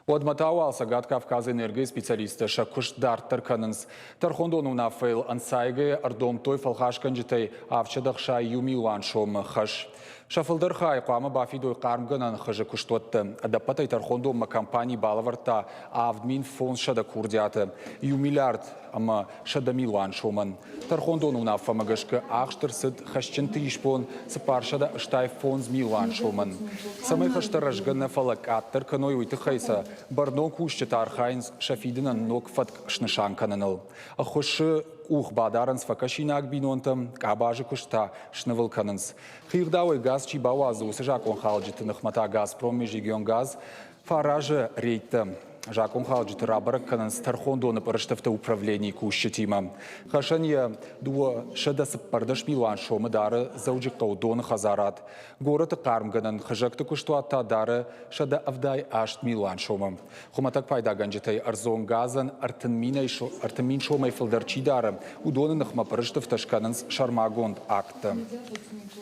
Уӕдмӕ та уал Цӕгат Кавказы энергийы специалисттӕ сӕ куыст дарддӕр кӕнынц. Тӕрхондоны уынаффӕйыл ӕнцайгӕйӕ ӕрдомдтой фӕлхасгӕнджытӕй 761 милуан сомы хӕс. Сӕ фылдӕр хай хъуамӕ бафидой хъармгӕнӕн хызы куыстуӕтты. Ӕдӕппӕтӕй тӕрхондонмӕ компани балӕвӕрдта 7500 курдиаты, иу миллиард ӕмӕ 100 милуан сомӕн. Тӕрхондоны уынаффӕмӕ гӕсгӕ ахст ӕрцыд хӕсджынты исбон 485 милуан сомӕн. Цӕмӕй хӕстӕ рӕзгӕ нӕ, фӕлӕ къаддӕр кӕной, уый тыххӕй сӕ бӕрнон кусджытӕ архайынц сӕ фидынӕн ног фӕтк снысан кӕныныл. Ӕххуысы къух бадарынц фӕкӕсинаг бинонтӕм, къабазы куыст та снывыл кӕнынц. Хигъдауӕй газ чи бауадзы, уыцы закъонхалджыты ныхмӕ та Газпром Межрегионгаз фӕаразы рейдтӕ. Закъонхалджыты рабӕрӕг кӕнынц тӕрхондоны пъырыстыфты управленийы кусджытимӕ. Хӕсӕн йӕ 214 милуан сомы дары Дзӕуджыхъӕуы доны хӕдзарад. Горӕты хъармгӕнӕн хызӕгты куыстуат та дары 178 милуан сомы. Хуымӕтӕг пайдагӕнджытӕй ӕрдзон газӕн 30 000 сомӕй фылдӕр чи дары, уыдоны ныхмӕ пъырыстыфтӕ скӕнынц сӕрмагонд акттӕ.